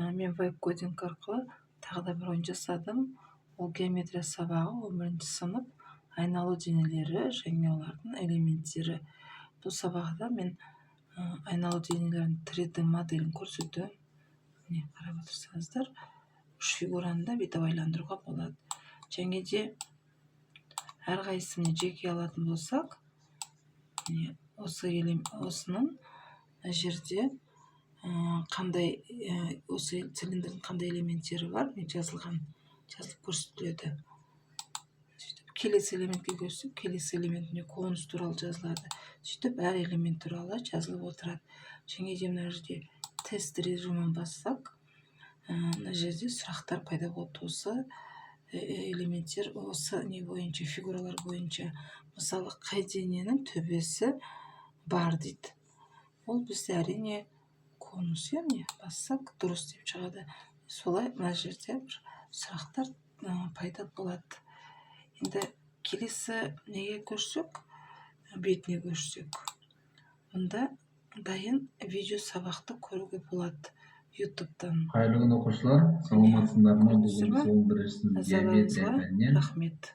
Мен vibe coding арқылы тағы да бір ойын жасадым. Ол геометрия сабағы, 11-сынып, айналу денелері және олардың элементтері. Бұл сабақта мен айналу денелерінің 3D моделін көрсеттім. Міне, қарап отырсаңыздар, үш фигураны да бүйтіп айландыруға болады. Және де әрқайсысын жеке алатын болсақ, міне, осы осының мына жерде қандай, осы цилиндрдің қандай элементтері бар, міне, жазылған, жазылып көрсетіледі. Сөйтіп, келесі элементке көшсек, келесі элементіне конус туралы жазылады. Сөйтіп, әр элемент туралы жазылып отырады. Және де мына жерде тест режимін бассақ, мына жерде сұрақтар пайда болады осы элементтер, осы не бойынша, фигуралар бойынша. Мысалы, қай дененің төбесі бар дейді. Ол бізде, әрине, конус, иә. Міне, бассақ, дұрыс деп шығады. Солай мына жерде бір сұрақтар пайда болады. Енді келесі неге көшсек, бетіне көшсек, мұнда дайын видео сабақты көруге болады Ютубтан. Қайырлы күн, оқушылар! Саламатсыңдар ма? Көрдіңіздер Бүгін ме? біз 11-сынып геометрия Назарларыңызға пәнінен рахмет.